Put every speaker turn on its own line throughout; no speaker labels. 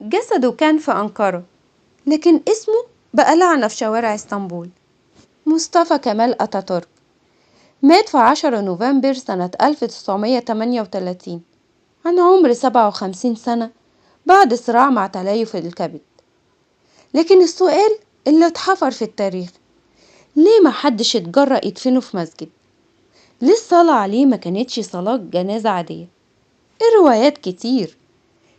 جسده كان في أنقرة، لكن اسمه بقى لعنة في شوارع اسطنبول. مصطفى كمال أتاتورك مات في 10 نوفمبر سنة 1938 عن عمر 57 سنة بعد صراع مع تليف الكبد. لكن السؤال اللي اتحفر في التاريخ، ليه ما حدش اتجرأ يدفنه في مسجد؟ ليه الصلاة عليه ما كانتش صلاة جنازة عادية؟ الروايات كتير.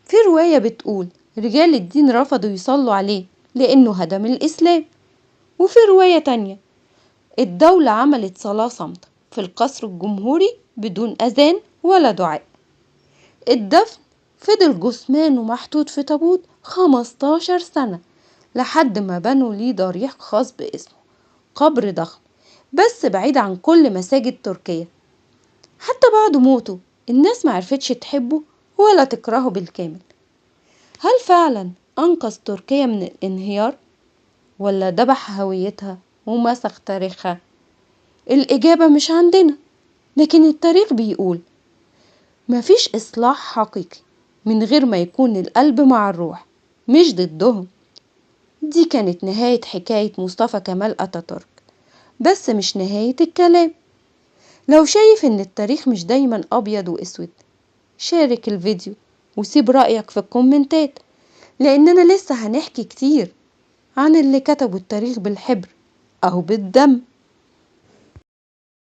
في رواية بتقول رجال الدين رفضوا يصلوا عليه لأنه هدم الإسلام، وفي رواية تانية الدولة عملت صلاة صامتة في القصر الجمهوري بدون أذان ولا دعاء. الدفن فضل جثمانه محطوط في تابوت 15 سنة لحد ما بنوا ليه ضريح خاص باسمه، قبر ضخم بس بعيد عن كل مساجد تركيا. حتى بعد موته الناس معرفتش تحبه ولا تكرهه بالكامل. هل فعلا أنقذ تركيا من الانهيار ولا ذبح هويتها ومسخ تاريخها؟ الإجابة مش عندنا، لكن التاريخ بيقول مفيش إصلاح حقيقي من غير ما يكون القلب مع الروح، مش ضدهم. دي كانت نهاية حكاية مصطفى كمال أتاتورك، بس مش نهاية الكلام. لو شايف إن التاريخ مش دايما أبيض وأسود، شارك الفيديو وسيب رأيك في الكومنتات، لأننا لسه هنحكي كتير عن اللي كتبوا التاريخ بالحبر أو بالدم.